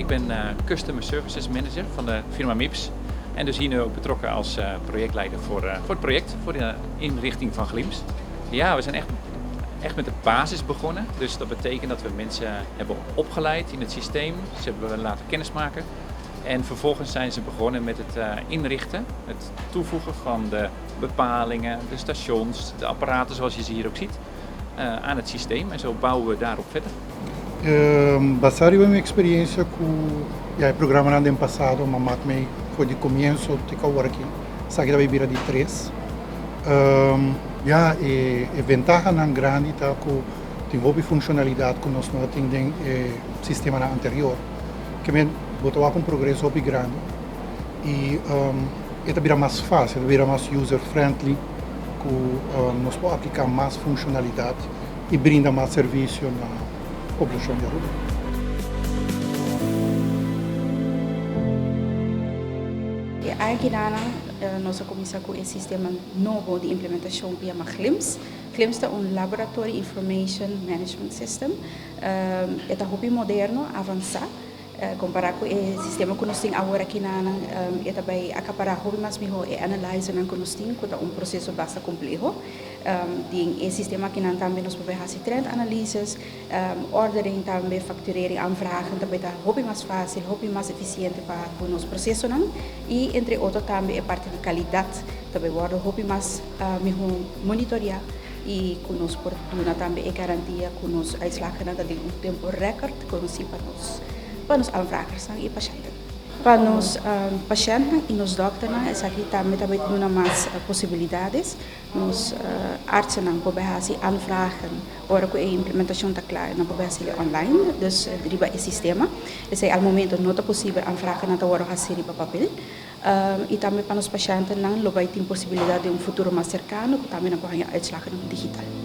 Ik ben Customer Services Manager van de firma MIPS. En dus hier nu ook betrokken als projectleider voor het project, voor de inrichting van Glims. Ja, we zijn echt, echt met de basis begonnen. Dus dat betekent dat we mensen hebben opgeleid in het systeem. Ze hebben we laten kennismaken. En vervolgens zijn ze begonnen met het inrichten, het toevoegen van de bepalingen, de stations, de apparaten zoals je ze hier ook ziet, aan het systeem. En zo bouwen we daarop verder. Basá riba mi eksperensia ku ya e programanan den pasado, m'a mak mei for di komienso te ku awor aki, esaki ta bai bira di tres. Ya e e ventahanan grandi ta ku tin hopi funshonalidat ku nos no a tin den e sistemanan anterior. Ke men bo ta wak un progreso hopi grandi i e ta bira mas fásil, e ta bira mas user friendly ku nos por apliká mas funshonalidat i brinda mas servisio na poblashon di Aruba. E aña nos a kuminsá ku e sistema nobo di implementashon ku yama GLIMS. GLIMS ta un Laboratory Information Management System. E ta hopi moderno, avansá. Kompará ku e sistema ku nos tin awor akinanan, e ta bai akapará hopi mas mihó e analyzernan ku nos tin, ku ta un proseso basta kompleho. Den e sistema akinan tambe nos por bai hasi trend analyses, ordering tambe, facturering, aanvragen ta bai ta hopi mas fásil, hopi mas efisiente pa ku nos prosesonan i entre otro tambe e parti di kalidat ta bai wòrdu hopi mas mihó monitoriá i ku nos por duna tambe e garantia ku nos uitslagennan ta den un tempu rèkòrt konosí pa nos pa nos aanvragersnan i pashèntnan. Pa nos pashèntnan i nos dòkternan esaki tambe ta bai duna mas posibilidades. Nos artsennan por bai hasi aanvragen ora ku e implementashon ta kla, nan por bai hasi online, dus riba e sistema. Esei al momento no ta posibel, aanvragennan ta wòrdu hasi riba papel. I tambe pa nos pashèntenan lo bai tin posibilidat den un futuro mas serkano ku tambe nan por haña uitslagennan digital.